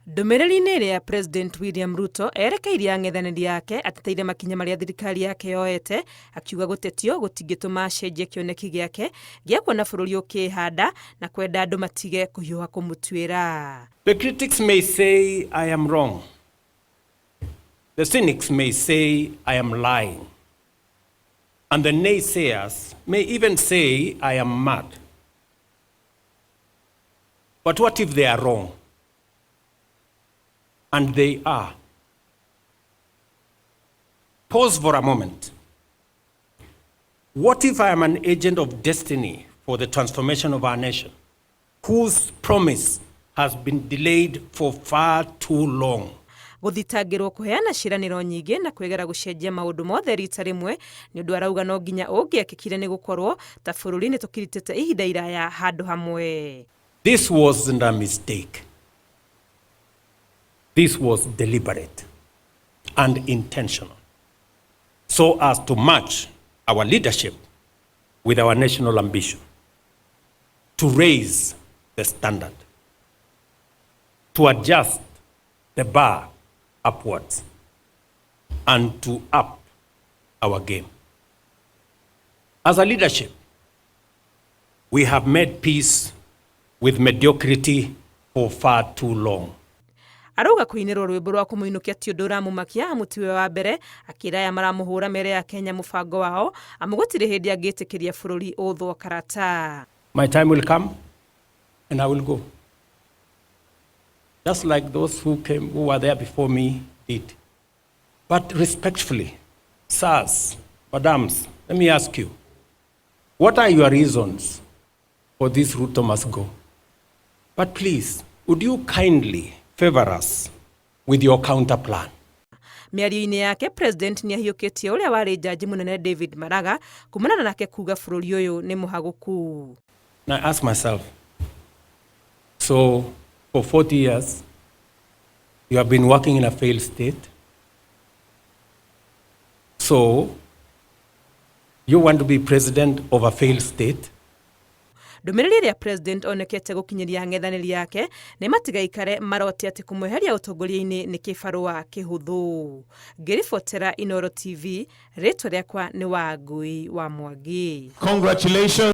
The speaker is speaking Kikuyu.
Ndũmĩrĩri-inĩ ĩrĩa President William Ruto erekeirie ang'ethanĩri ake ateteire makinya marĩa thirikari yake yoete, akiuga gũtetio gũtingĩtũma acenjie kĩoneki gĩake gĩa kuona bũrũri ũkĩĩhanda na kwenda andũ matige kũhiũha kũmũtuĩra. The critics may say I am wrong. The cynics may say I am lying. And the naysayers may even say I am mad. But what if they are wrong? And they are. Pause for a moment. What if I am an agent of destiny for the transformation of our nation, whose promise has been delayed for far too long? Gũthitangĩrwo kũheana ciĩranĩro nyingĩ na kwĩgera gũcenjia maũndũ mothe rita rĩmwe nĩ ũndũ arauga no nginya ũngĩekĩkire nĩ gũkorwo ta bũrũri nĩ tũkiritĩte ihinda iraya handũ hamwe. This wasn't a mistake. This was deliberate and intentional, so as to match our leadership with our national ambition, to raise the standard, to adjust the bar upwards, and to up our game. As a leadership, we have made peace with mediocrity for far too long. Arauga kũinĩrwo rwĩmbo rwa kũmũinũkia ti ũndũ ũramũmakia amu tiwe wa mbere, akĩra aya maramũhũra mere ya Kenya mũbango wao amu gũtirĩ hĩndĩ angĩtĩkĩria bũrũri ũthwo karata. My time will come and I will go. Just like those who came, who were there before me did. But respectfully, sirs, madams, let me ask you, what are your reasons for this Ruto must go? But please, would you kindly favor us with your counter plan? Mĩario-inĩ yake, President nĩ ahiũkĩtie ũrĩa warĩ jaji mũnene David Maraga kumana nake kuga bũrũri ũyũ nĩ mũhagũku. And I ask myself, so for 40 years, you have been working in a failed state. So you want to be president of a failed state? Ndũmĩrĩri ĩrĩa President onekete gũkinyĩria ang'ethanĩri yake nĩ matigaikare marote atĩ kũmweheria ũtongoria-inĩ nĩ kĩbarũa kĩhũthũ. Ngĩribotera Inooro TV, rĩtwa rĩakwa nĩ Wangui wa Mwangi. Congratulations.